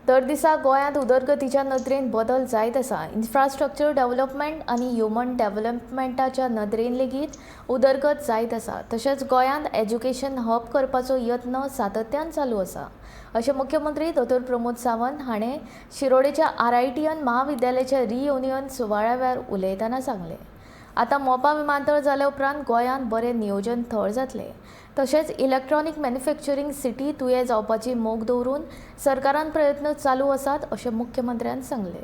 दर दिसा गोंयांत उदरगतीच्या नदरेन बदल जायत आसा. इन्फ्रास्ट्रक्चर डेव्हलपमेंट आनी ह्युमन डेव्हलपमेंटाच्या नदरेन लेगीत उदरगत जायत आसा. तशेंच गोंयांत एज्युकेशन हब करपाचो यत्न सातत्यान चालू आसा, अशें मुख्यमंत्री दोतोर प्रमोद सावंत हाणें शिरोडेच्या आरआयटीएन महाविद्यालयाच्या रियुनियन सुवाळ्या वेळार उलयतना सांगलें. आतां मोपा विमानतळ जाल्या उपरांत गोंयांत बरें नियोजन थळ जातलें. तशेंच इलेक्ट्रॉनीक मॅन्युफॅक्चरींग सिटी तुयें जावपाची मोख दवरून सरकारान प्रयत्न चालू आसात, अशें मुख्यमंत्र्यान सांगलें.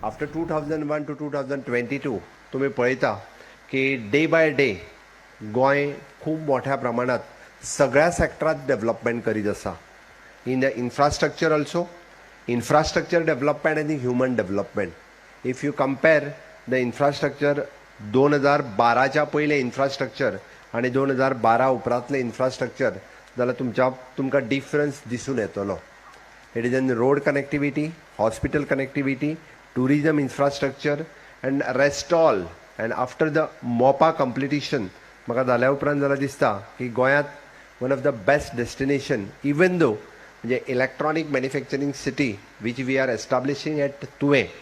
After 2001 to 2022 तुमी पळयता की डे बाय डे गोंय खूब मोठ्या प्रमाणात सगळ्या सेक्टरात डेव्हलपमेंट करीत आसा, in the infrastructure also, infrastructure development आनी human development. If you compare the infrastructure, 2012च्या पयलें इन्फ्रास्ट्रक्चर आनी 2012 उपरांतलें इन्फ्रास्ट्रक्चर जाल्यार तुमकां डिफरन्स दिसून येतलो. It is in road connectivity, hospital connectivity, tourism infrastructure, and rest all. And after the Mopa completion, म्हाका जाल्या उपरांत जाल्यार दिसता की गोंयांत one of the best destination, even though म्हणजे electronic manufacturing city which we are establishing at Tuem,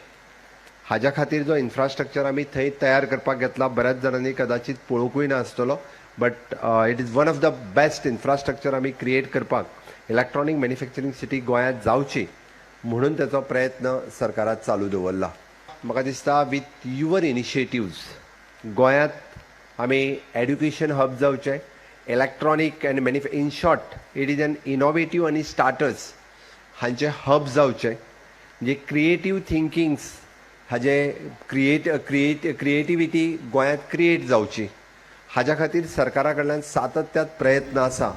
हाज्या खातीर जो इन्फ्रास्ट्रक्चर आमी थंय तयार करपाक घेतला, बऱ्याच जाणांनी कदाचित पळोवंकूय ना आसतलो, but it is one of the best infrastructure आमी क्रिएट करपाक, इलेक्ट्रॉनीक मॅन्युफॅक्चरींग सिटी गोंयांत जावची म्हणून तेचो प्रयत्न सरकारान चालू दवरला. म्हाका दिसता विथ your initiatives गोंयांत आमी एड्युकेशन हब जावचें, electronic and in short, it is an innovative आनी स्टार्टर्स हांचे हब जावचें, म्हणजे क्रिएटीव थिंकिंग्स हाजे क्रिएट क्रिएट क्रिएटिविटी गोंयांत क्रिएट जावची, हाज्या खातीर सरकारा कडल्यान सातत्यात प्रयत्न आसा.